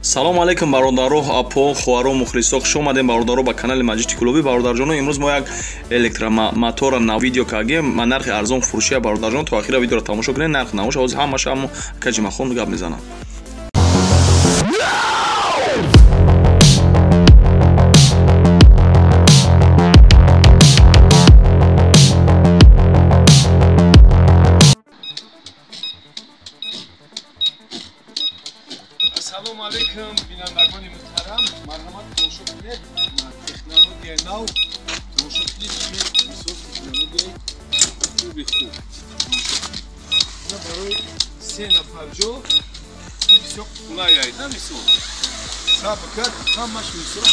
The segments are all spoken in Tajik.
Салом алейкум бародаро, апо, хоҳаро, мухлисо, хуш омадем бародаро ба канали Маҷиди Клуби. Бародарҷоно, имрӯз мо як электромотора на видео кардем, ма нархи арзон фурӯшия бародарҷон, то охира видеоро тамошо кунед, нарх намоша ҳозир ҳамаша ҳамо каҷимахон гап мезанам. Салом алейкум бинандагони муҳтарам, марҳамат тамошо кунед технологияи нав, тамошо кунед мисол технологияи хуби хуб. Ина барои се нафар ҷо бисёр қулай ай, на мисол сабр кард ҳамаш мисол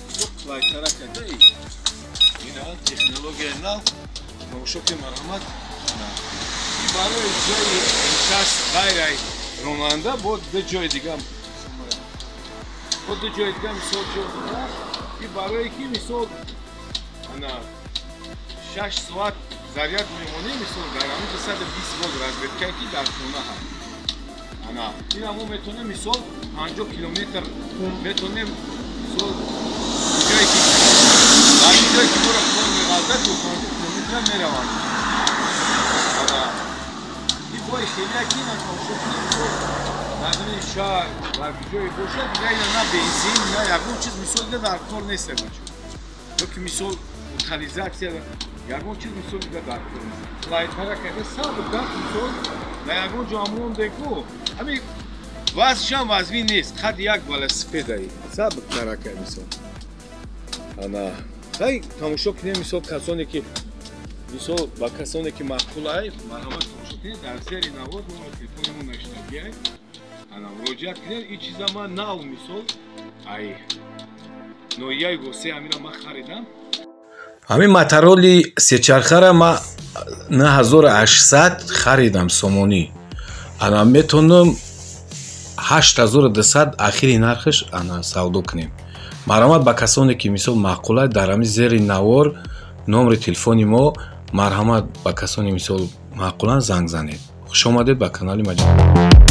бисёр қулайтара карда. Ина технологияи нав, тамошо кунед марҳамат. Барои ҷои нишаст ғайрай ронанда бо ду ҷои дига, бо ду ҷои дига мисол ҷо дорад. И барое ки мисол ана 6 соат заряд мемонӣ, мисол дар ҳамин 220 волт разведкае ки дар хона ҳаст. Ана ина мо метавонем мисол 50 километр метавонем мисол ҷое ки дар ҷое ки моро кор меғалтад, то 50 километр мераванд. Бой хеле ки на тамошо кунем, дар замини шаҳр дар ҷое бошад, дига ина на бензин, на ягон чиз мисол дига дар кор нест бачо. Ё ки мисол утилизатсия ягон чиз мисол дига дар кор нест. Лайтара карда сабр кард мисол дар ягон ҷо мондеку, ҳамин вазншам вазнин нест, қад як велосипедаи сабр карака мисол. Ана хай тамошо кунем мисол касоне ки мисол ба касоне ки маъқул ай, марҳамат тамошо кунед, дар зери навор номери телефони мо навиштагиай. Ана муроҷиат кунед. Ин чиза ман нав мисол ай ноҳияи Восе ҳамина ман харидам. Ҳамин мотороли сечархара ман 9800 харидам сомонӣ. Ана метавонам 8200 ахири нархаш ана савдо кунем. Марҳамат ба касоне ки мисол маъқул ай, дар ҳамин зери навор номери телефони мо, марҳамат ба касоне мисол маъқулан занг занед. Хуш омадед ба канали Маҷид.